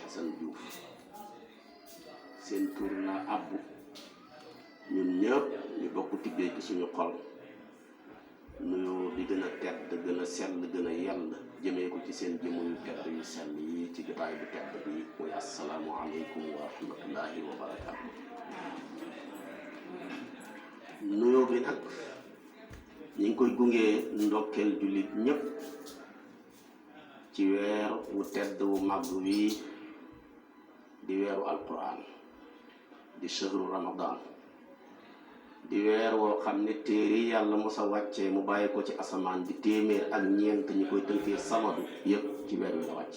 Assane Diouf seen tur la abbu ñun ñëpp ñu bokk tibbee ci suñu xol nuyoo bi gën a tedd gën a sell gën a yell jëmee ko ci seen jëmm yu tedd yu sell yi ci jotaay bu tedd bi muy assalaamu aleykum wa rahmatullahi wa barakaatu. nuyoo bi nag ñu ngi koy gungee ndokkeel jullit ñëpp ci weer wu tedd wu màgg wi di weeru alquran di shahru ramadan di weer woo xam ne téere yàlla mosa wàccee mu bàyyi ko ci asamaan bi téeméer ak ñeent ñi koy tënkee samadu yëpp ci weer wi la wàcc.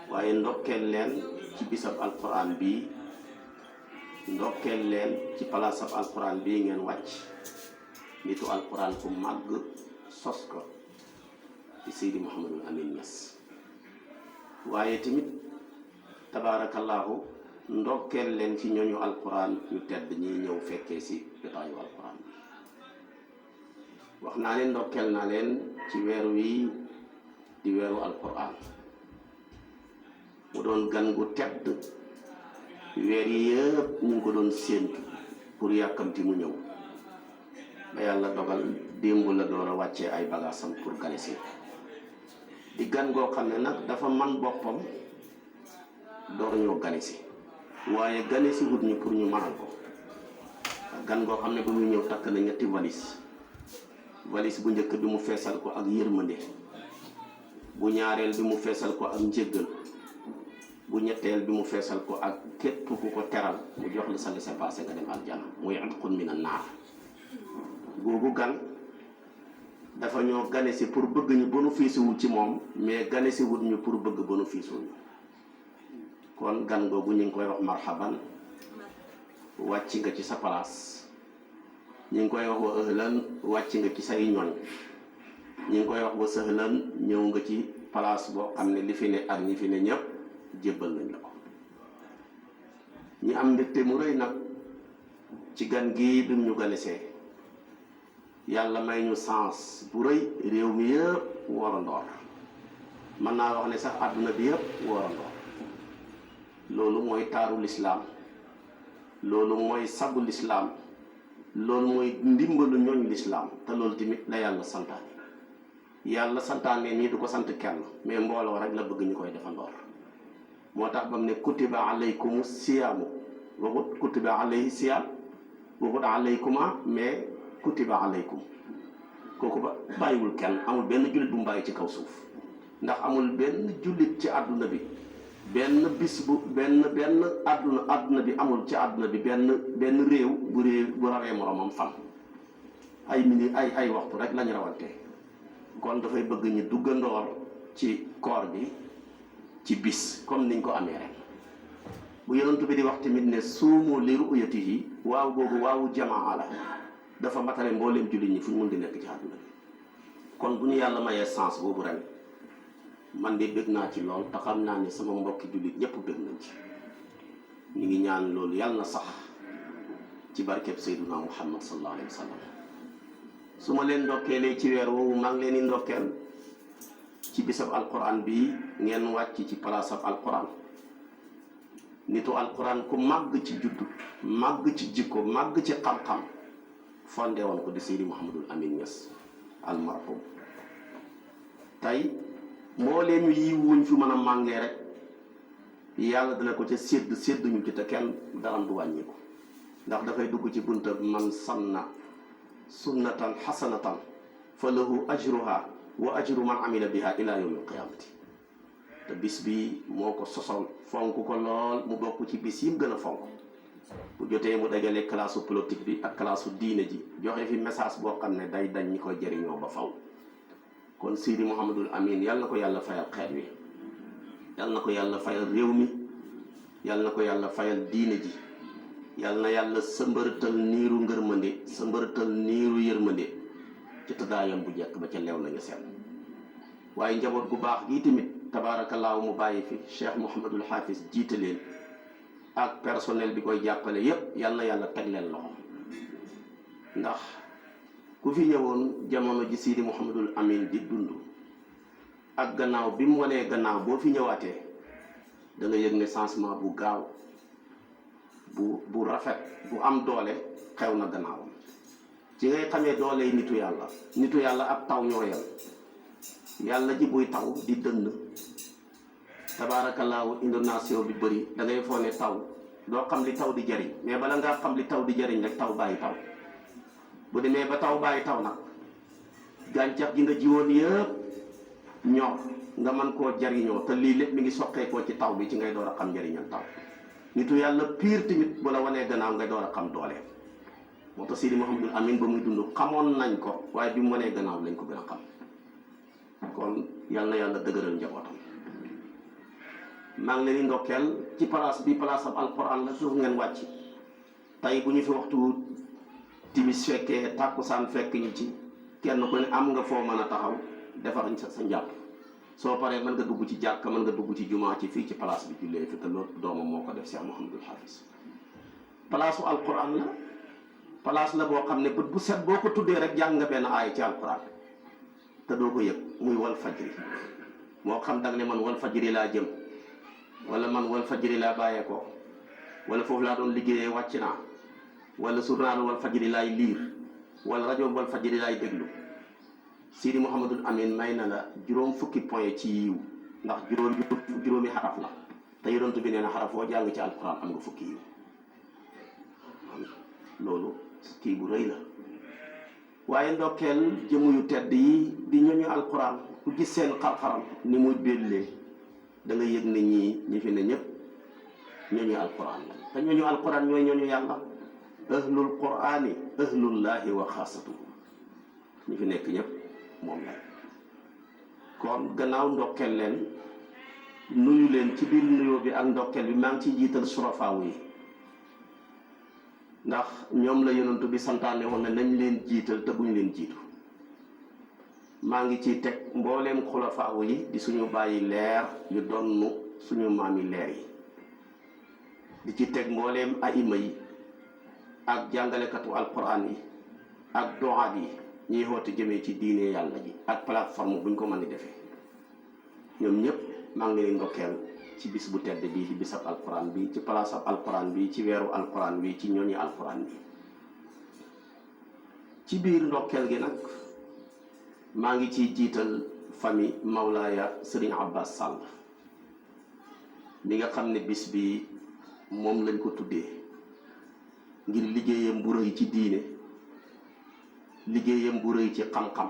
waaye ndokkeel leen ci bisab alquran bi ndokkeel leen ci palaasab alquran bii ngeen wàcc nitu alquran ku màgg sos ko di Seydi Mouhamadul Amin Niass. waaye tamit tabaarakallaahu ndokkeel leen ci ñooñu alquran ñu tedd ñi ñëw fekkee si jotaayu alquran bi. wax naa leen ndokkeel naa leen ci weer wi di weeru alquran mu doon gan gu tedd weer yi yëpp ñu ngi ko doon séentu pour yàkkamti mu ñëw ba yàlla dogal démb la door a wàccee ay bagaasam pour ganesi di gan goo xam ne nag dafa man boppam door ñoo ganesi waaye ganesi wut ñu pour ñu manal ko. gan goo xam ne bu muy ñëw takk na ñetti valise bu njëkk bi mu feesal ko ak yërmande, bu ñaareel bi mu feesal ko ak njéggal, bu ñetteel bi mu feesal ko ak képp ku ko teral mu jox la sa laissez-passer nga dem aljana muy atqun minan naar. googu gan dafa ñoo ganesi pour bëgg ñu bénéfice wu ci moom mais ganesi wut ñu pour bëgg bénéfice wu ñu. kon gan googu ñu ngi koy wax marhaban, wàcc nga ci sa place. ñu ngi koy wax wa ahlan, wàcc nga ci say ñoñ. ñu ngi koy wax wa sahlan, ñëw nga ci place boo xam ne li fi ne ak ñi fi ne ñëpp jébbal nañ la ko. ñi am mbégte mu rëy nag ci gan gii bi ñu ganesee yàlla may ñu sens bu rëy réew mi yëpp warandoor, mën naa wax ne sax àdduna bi yëpp warandoor. loolu mooy taaru lislaam, loolu mooy sabu lislaam, loolu mooy ndimbalu ñooñ lislaam. te loolu tamit la yàlla santaane. yàlla santaane nii du ko sant kenn mais mbooloo rek la bëgg ñu koy defandoor. moo tax ba mu ne kutiba alaykumu siyaamu waxut kutiba alayhi siyaam, waxut alaykuma mais kutiba alaykum. kooku ba bàyyiwul kenn, amul benn jullit bu mu bàyyi ci kaw suuf. ndax amul benn jullit ci àdduna bi benn bis bu benn àdduna bi amul ci àdduna bi benn réew bu rawee moromam fan. ay waxtu rek lañu rawante. kon dafay bëgg ñu duggandoor ci koor bi ci bis comme niñ ko amee rek. bu yonent bi di wax tamit ne suumu li ru'yatihi, waaw googu waawu jamaa la, dafa matale mbooleem jullit ñi fu ñu mun di nekk ci àdduna bi. kon bu ñu yàlla mayee sens boobu ren man de bëgg naa ci lool te xam naa ne sama mbokki jullit ñëpp bëgg nañ ci. ñu ngi ñaan loolu yàlla na sax ci barkeb Seydina Muhammad sallallahu alayhi wa sallam. su ma leen ndokkeelee ci weer woowu maa ngi leen di ndokkeel ci bisab alquran bi ngeen wàcc ci palaasab alquran. nitu alquran ku màgg ci juddu, màgg ci jikko, màgg ci xam-xam fondé woon ko di Seydi Mouhamadul Amin Niass almarhum. tey mbooleem yi wuñ fi mën a màngee rek yàlla dina ko ca sédduñu ci te kenn daram du wàññiku. ndax dafay dugg ci bunta man sanna sunnatan hasanatan fa lahu ajruha wa ajru man amila biha ila yawmi alqiyamati. te bis bi moo ko sosoon fonk ko lool, mu bokk ci bis yim gën a fonk. bu jotee mu dajale classe politique bi ak classe diine ji joxe fi message boo xam ne day dañ ñi koy jëriñoo ba faw. kon Seydi Mouhamadul Amin yal na ko yàlla fayal xeet wi, yal na ko yàlla fayal réew mi, yal na ko yàlla fayal diine ji, yal na yàlla sëmbërëtal niiru ngërmande, sëmbërëtal niiru yërmande ci tëddaayam bu jekk ba ca leew nañu seet. waaye njaboot gu baax gii tamit tabaarakallaahu mu bàyyi fi Cheikh Mouhamadul Hafiz jiite leen ak personnel bi koy jàppale yépp, yal na yàlla teg leen loxo. ndax ku fi ñëwoon jamono ji Seydi Mouhamadul Amin di dund ak gannaaw bi mu wanee gannaaw boo fi ñëwaatee da nga yëg ne changement bu gaaw bu rafet bu am doole xew na gannaawam. ci ngay xamee doole nitu yàlla ak taw ñooyal. yàlla ji buy taw di dënn tabaarakallaahu inondation bi bëri da ngay foo ne taw doo xam li taw di jariñ, mais bala ngaa xam li taw di jariñ rek taw bàyyi taw. bu demee ba taw bàyyi taw nag gàncax gi nga jiwoon yëpp ñor nga mën koo jariñoo te lii lépp mi ngi soqeekoo ci taw bi ci ngay door a xam njariñal taw. nitu yàlla piir tamit bu la wanee gannaaw ngay door a xam doole. moo tax Sidi Mouhamadul Amin ba muy dund xamoon nañ ko, waaye bi mu wanee gannaaw lañ ko gën a xam. kon yal na yàlla dëgëral njabootam. maa ngi leen di ndokkeel ci place bi place ab alquran la suuf ngeen wàcc. tey bu ñu fi waxtu timis fekkee tàkkusaan fekk ñu ci kenn ku ne am nga foo mën a taxaw defar sa njàpp. soo paree mën nga dugg ci jàkka, mën nga dugg ci jumaa ci fii ci place bi jullee fi te loolu doomam moo ko def Cheikh Mouhamadul Hafiz. place u alquran la place la boo xam ne bët bu set boo ko tuddee rek jàng nga benn aaya ci alquran te doo ko yëg, muy wal fajri. moo xam danga ne man wal fajri laa jëm, wala man wal fajri laa bàyyeekoo, wala foofu laa doon liggéeyee wàcc naa, wala journal wal fajri laay liir, wala rajo wal fajri laay déglu. Sidi Mouhamadul Amin may na la juróom fukki point ci yiw, ndax juróomi xaraf la te yonent bi nee na xaraf boo jàng ci alquran am nga fukki yiw. loolu kii bu rëy la. waaye ndokkeel jëmu yu tedd yi di ñooñu alquran, ku gis seen xar-xaram ni muy bellee da nga yëg ne ñi fi ne ñëpp ñooñu alquran la. te ñooñu alquran ñooy ñooñu yàlla. ahlul qurani ahlullahi wa xaasatuhu. ñi fi nekk ñëpp moom la. kon gannaaw ndokkeel leen nuyu leen ci biir nuyoo bi ak ndokkeel bi maa ngi ciy jiital surafaawu yi, ndax ñoom la yonantu bi santaane woon ne nañ leen jiital te buñ leen jiitu. maa ngi ciy teg mbooleem xulafaawu yi di suñu bàyyi leer yu donnu suñu maami leer yi, di ci teg mbooleem aima yi ak jàngalekatu alquran yi ak doxaat yi ñuy xoote jëmee ci diine yàlla ji ak plateforme buñ ko mën di defee. ñoom ñëpp maa ngi leen ndokkeel ci bis bu tedd bii di bisab alquran bi, ci place ab alquran bi, ci weeru alquran bi, ci ñooñu alquran bi. ci biir ndokkeel gi nag maa ngi ciy jiital famille Mawlaaya Serigne Abbas Sall mi nga xam ne bis bi moom lañ ko tuddee ngir liggéeyam bu rëy ci diine, liggéeyam bu rëy ci xam-xam.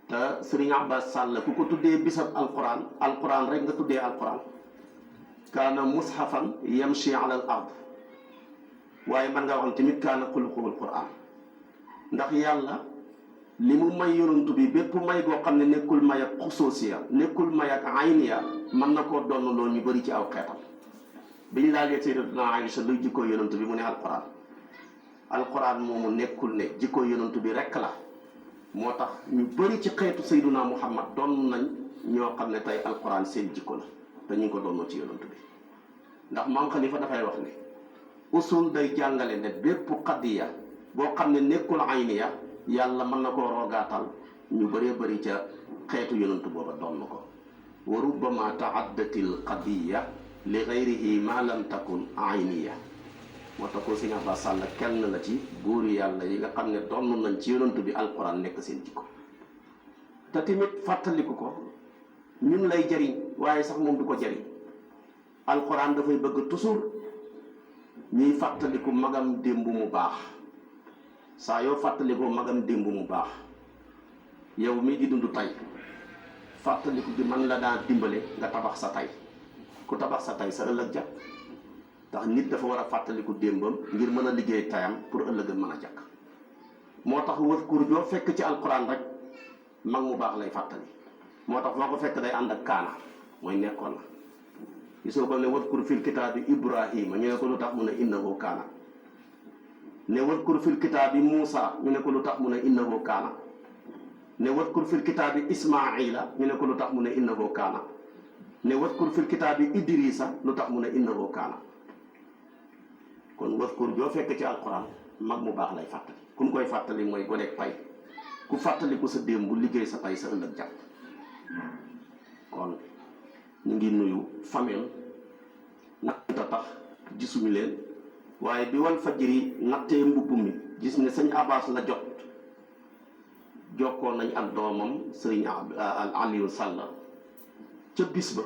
te Serigne Abbas Sall ku ko tuddee bisab alquran rek nga tuddee alquran. kaana mushafan yamshi ala al ard, waaye man nga wax tamit kaana xuluqul quran. ndax yàlla li mu may yonantu bi bépp may goo xam ne nekkul may ak xusoosiya, nekkul may ak ayniya, mën na koo donn loolu ñu bëri ci aw xeetam. biñ laajee sayyidatuna Aïcha luy jikkoo yonantu bi mu ne alquran moomu nekkul ne jikkoo yonantu bi rekk la. moo tax ñu bëri ci xeetu sayyiduna Muhammad doon nañ ñoo xam ne tey alquran seen jikko la te ñu ngi ko doonnoo ci yonantu bi. ndax maam Xalifa dafay wax ne usul day jàngale ne bépp qadiya boo xam ne nekkul ayniya yàlla mën na koo roogaatal ñu bëree bëri ca xeetu yonantu booba doon na ko. wa rubbama taaddatil qadiya li gayrihi ma lam takun ayniya. moo tax ko Sëñ Abbas Sall kenn la ci buuri yàlla yi nga xam ne doon nañ ci yonantu bi alquran nekk seen jikko. te tamit fàttaliku ko ñun lay jariñ, waaye sax moom du ko jariñ. alquran dafay bëgg toujours ñuy fàttaliku magam démb mu baax. saa yoo fàttalikoo magam démb mu baax yow mii di dund tey fàttaliku gi man la daan dimbale nga tabax sa tey. ku tabax sa tey sa ëllëg jàkk. ndax nit dafa war a fàttaliku démbam ngir mën a liggéey tayam pour ëllëgam mën a jàkk. moo tax wazkur joo fekk ci alquran rek mag mu baax lay fàttali. moo tax foo ko fekk day ànd ak kaana mooy nekkoon na. gisoo ba ne wazkur fil kitaabi Ibrahima ñu ne ko lu tax mu ne innahu kaana. ne wazkur fil kitaabi Muusa ñu ne ko lu tax mu ne innahu kaana. ne wazkur fil kitaabi Ismaila ñu ne ko lu tax mu ne innahu kaana. ne wazkur fil kitaabi Idrisa lu tax mu ne innahu kaana. kon wazkur joo fekk ci alquran mag mu baax lay fàttali. ku mu koy fàttali mooy goneeg pay. ku fàttaliku sa démb bu liggéey sa pay sa ëllëg jàpp. kon ñu ngi nuyu famille natta tax gisuñu leen waaye bi wal fajiri nattee mbubb mi gis ne sëñ Abbas la jot jokkoon nañ ak doomam sëriñ Aliou Sall ca bis ba